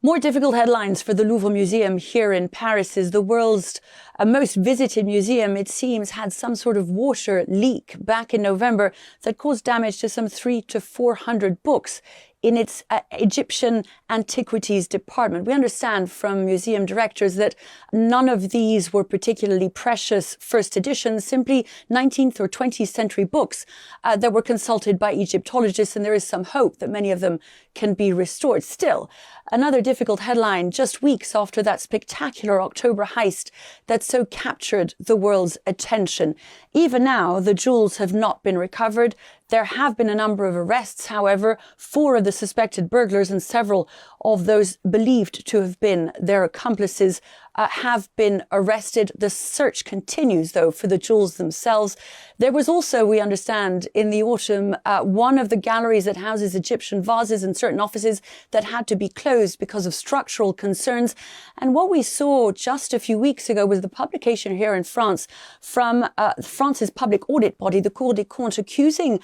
More difficult headlines for the Louvre Museum here in Paris is the world's most visited museum, it seems, had some sort of water leak back in November that caused damage to some 3 to 400 books in its Egyptian antiquities department. We understand from museum directors that none of these were particularly precious first editions, simply 19th or 20th century books that were consulted by Egyptologists, and there is some hope that many of them can be restored. Still, another difficult headline just weeks after that spectacular October heist that so captured the world's attention. Even now, the jewels have not been recovered. There have been a number of arrests, however, four of the suspected burglars and several of those believed to have been their accomplices have been arrested. The search continues, though, for the jewels themselves. There was also, we understand, in the autumn, one of the galleries that houses Egyptian vases and certain offices that had to be closed because of structural concerns. And what we saw just a few weeks ago was the publication here in France from France's public audit body, the Cour des Comptes, accusing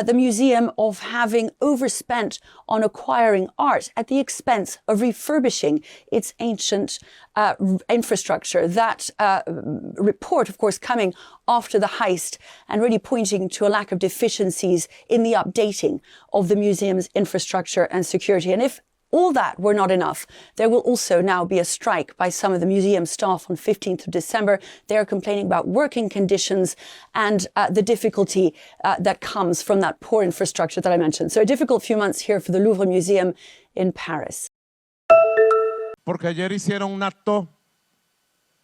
the museum of having overspent on acquiring art at the expense of refurbishing its ancient infrastructure. That report, of course, coming after the heist and really pointing to a lack of deficiencies in the updating of the museum's infrastructure and security. And if all that were not enough, there will also now be a strike by some of the museum staff on 15th of December. They are complaining about working conditions and the difficulty that comes from that poor infrastructure that I mentioned. So a difficult few months here for the Louvre Museum in Paris. Porque ayer hicieron un acto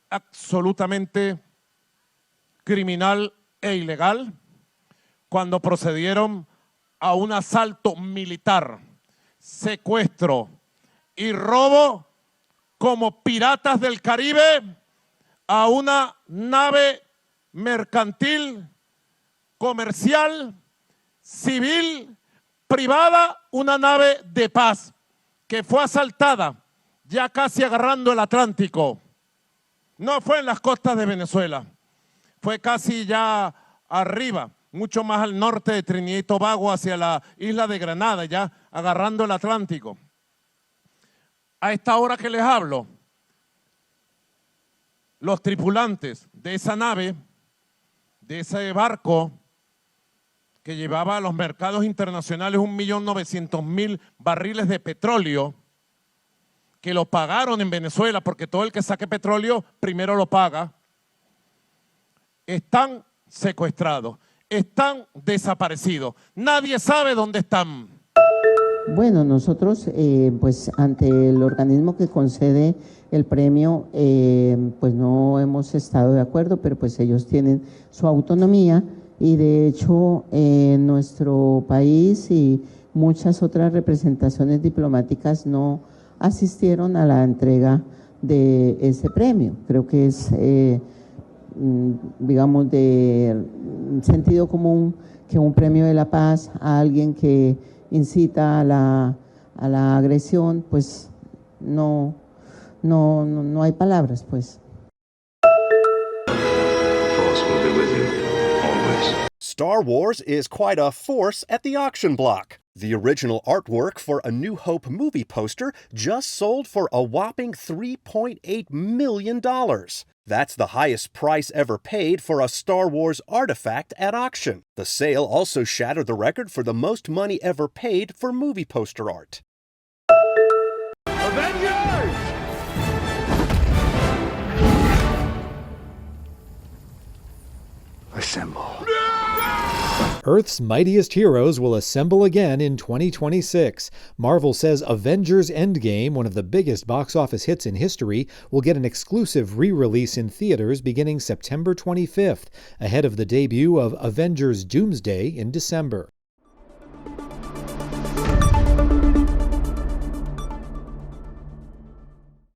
absolutamente criminal e ilegal cuando procedieron a un asalto militar, secuestro y robo como piratas del Caribe a una nave mercantil, comercial, civil, privada, una nave de paz que fue asaltada ya casi agarrando el Atlántico. No fue en las costas de Venezuela, fue casi ya arriba, mucho más al norte de Trinidad y Tobago, hacia la isla de Granada, ya agarrando el Atlántico. A esta hora que les hablo, los tripulantes de esa nave, de ese barco que llevaba a los mercados internacionales 1.900.000 barriles de petróleo, que lo pagaron en Venezuela, porque todo el que saque petróleo primero lo paga, están secuestrados, están desaparecidos. Nadie sabe dónde están. Bueno, nosotros, pues ante el organismo que concede el premio, pues no hemos estado de acuerdo, pero pues ellos tienen su autonomía y de hecho en nuestro país y muchas otras representaciones diplomáticas no asistieron a la entrega de ese premio. Creo que es, digamos, de sentido común que un premio de la paz a alguien que incita a la agresión, pues no, no, no, no hay palabras, pues. Force will be with you always. Star Wars is quite a force at the auction block. The original artwork for A New Hope movie poster just sold for a whopping $3.8 million. That's the highest price ever paid for a Star Wars artifact at auction. The sale also shattered the record for the most money ever paid for movie poster art. Avengers! Assemble. Earth's mightiest heroes will assemble again in 2026. Marvel says Avengers Endgame, one of the biggest box office hits in history, will get an exclusive re release in theaters beginning September 25th, ahead of the debut of Avengers Doomsday in December.